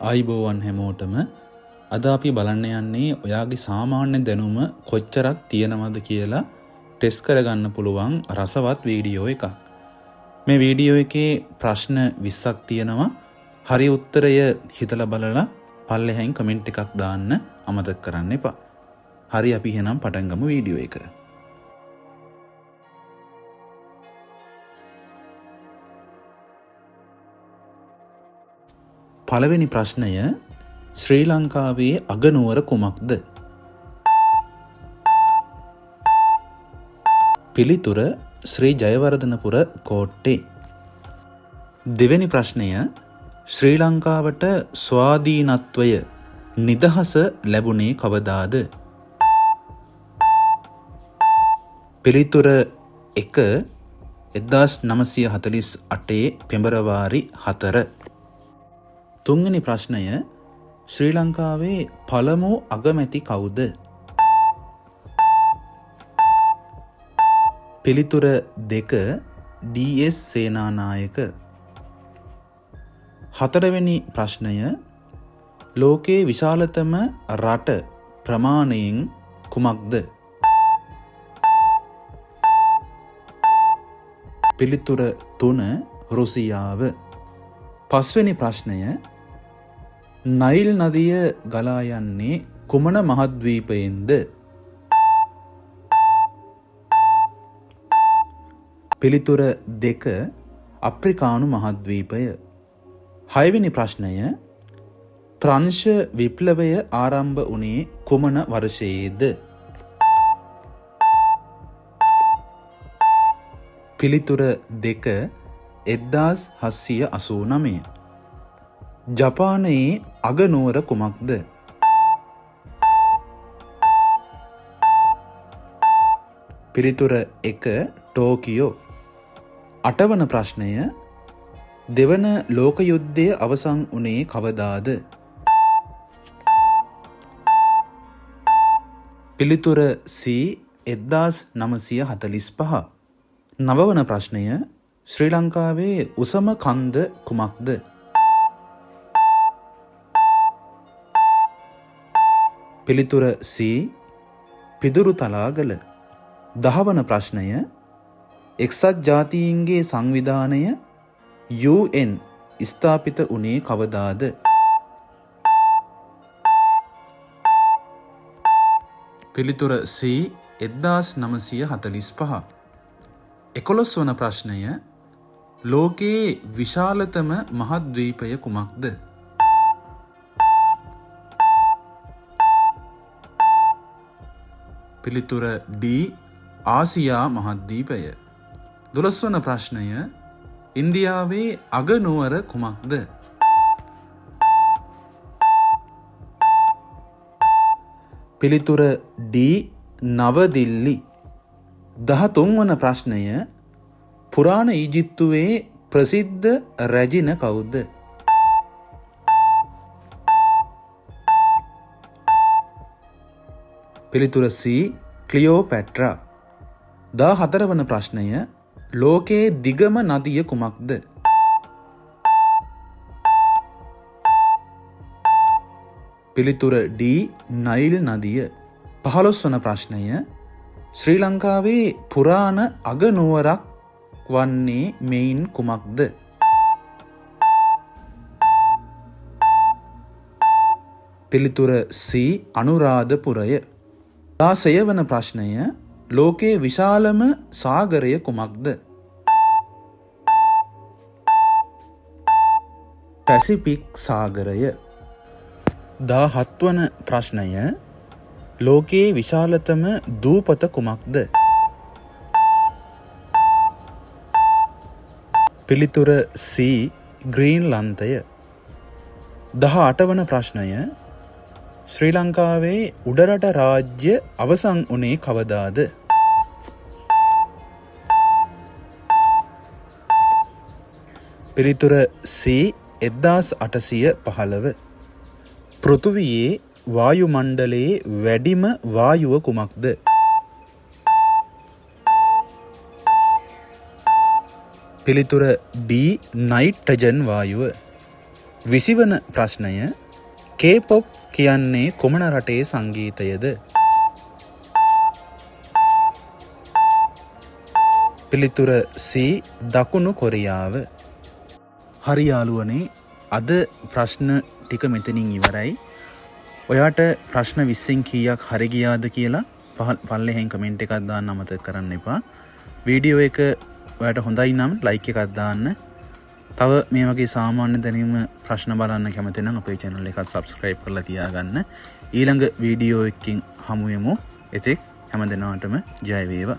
ආයිබෝවන් හැමෝටම. අද අපි බලන්න යන්නේ ඔයාගේ සාමාන්‍ය දැනුම කොච්චරක් තියෙනවද කියලා ටෙස්ට් කරගන්න පුළුවන් රසවත් වීඩියෝ එකක්. මේ වීඩියෝ එකේ ප්‍රශ්න 20ක් තියෙනවා. හරි උත්තරය හිතලා බලලා පල්ලෙහායින් කමෙන්ට් එකක් දාන්න අමතක කරන්න එපා. හරි, අපි එහෙනම් පටන් ගමු වීඩියෝ එක. පළවෙනි ප්‍රශ්නය, ශ්‍රී ලංකාවේ අගනුවර කුමක්ද? පිළිතුර ශ්‍රී ජයවර්ධනපුර කෝට්ටේ. දෙවෙනි ප්‍රශ්නය, ශ්‍රී ලංකාවට ස්වාධීනත්වය නිදහස ලැබුණේ කවදාද? පිළිතුර 1, 1948 පෙබරවාරි 4. තුන්වෙනි ප්‍රශ්නය, ශ්‍රී ලංකාවේ පළමු අගමැති කවුද? පිළිතුර 2, ඩී.එස්. සේනානායක. හතරවෙනි ප්‍රශ්නය, ලෝකයේ විශාලතම රට ප්‍රමාණයෙන් කුමක්ද? පිළිතුර 3, රුසියාව. පස්වෙනි ප්‍රශ්නය, නයිල් නදිය ගලා යන්නේ කුමන මහද්වීපයෙන්ද? පිළිතුර 2, අප්‍රිකානු මහද්වීපය. හයවෙනි ප්‍රශ්නය, ප්‍රංශ විප්ලවය ආරම්භ වුණේ කුමන වර්ෂයේද? පිළිතුර 2, 1789. ජපානයේ අගනුවර කුමක්ද? පිළිතුර 1, ටෝකියෝ. අටවන ප්‍රශ්නය, දෙවන ලෝක යුද්ධය අවසන් වුණේ කවදාද? පිළිතුර C, 1945. නවවන ප්‍රශ්නය, ශ්‍රී ලංකාවේ උසම කන්ද කුමක්ද? පිළිතුර C, පිදුරුතලාගල. දහවන ප්‍රශ්නය, එක්සත් ජාතීන්ගේ සංවිධානය UN ස්ථාපිත වුණේ කවදාද? පිළිතුර C, 1945. 11 වන ප්‍රශ්නය, ලෝකයේ විශාලතම මහද්වීපය කුමක්ද? පිළිතුර D, ආසියා මහද්වීපය. 12 වන ප්‍රශ්නය, ඉන්දියාවේ අගනුවර කුමක්ද? පිළිතුර D, නවදිල්ලි. 13 වන ප්‍රශ්නය, පුරාණ ඊජිප්තුවේ ප්‍රසිද්ධ රැජින කවුද? පිළිතුර C, ක්ලියෝපැට්‍රා. 14 වන ප්‍රශ්නය, ලෝකයේ දිගම නදිය කුමක්ද? පිළිතුර D, Nile නදිය. 15 වන ප්‍රශ්නය, ශ්‍රී ලංකාවේ පුරාණ අගනුවරක් වන්නේ මෙයින් කුමක්ද? පිළිතුර C, අනුරාධපුරය. 16 වන ප්‍රශ්නය, ලෝකයේ විශාලම සාගරය කුමක්ද? පැසිෆික් සාගරය. 17 වන ප්‍රශ්නය, ලෝකයේ විශාලතම දූපත කුමක්ද? පිළිතුර C, ග්‍රීන්ලන්තය. 18 වන ප්‍රශ්නය, ශ්‍රී ලංකාවේ උඩරට රාජ්‍ය අවසන් වුණේ කවදාද? පිළිතුර C, 1815. පෘථුවියේ වායු මණ්ඩලයේ වැඩිම වායුව කුමක්ද? පිළිතුර D, nitrogen වායුව. 20 වන ප්‍රශ්නය, K-පොප් කියන්නේ කුමන රටේ සංගීතයද? පිළිතුර C, දකුණු කොරියාව. හරි යාළුවනේ, අද ප්‍රශ්න ටික මෙතනින් ඉවරයි. ඔයාට ප්‍රශ්න 20න් කීයක් හරි ගියාද කියලා පල්ලෙහෙන් කමෙන්ට් එකක් දාන්න අමතක කරන්න එපා. වීඩියෝ එක ඔයාට හොඳයි නම් ලයික් එකක් දාන්න. තව මේ වගේ සාමාන්‍ය දැනීම ප්‍රශ්න බලන්න කැමති නම් අපේ channel එකත් subscribe කරලා තියාගන්න. ඊළඟ වීඩියෝ එකකින් හමු වෙමු. එතෙක් හැම දෙනාටම ජය වේවා.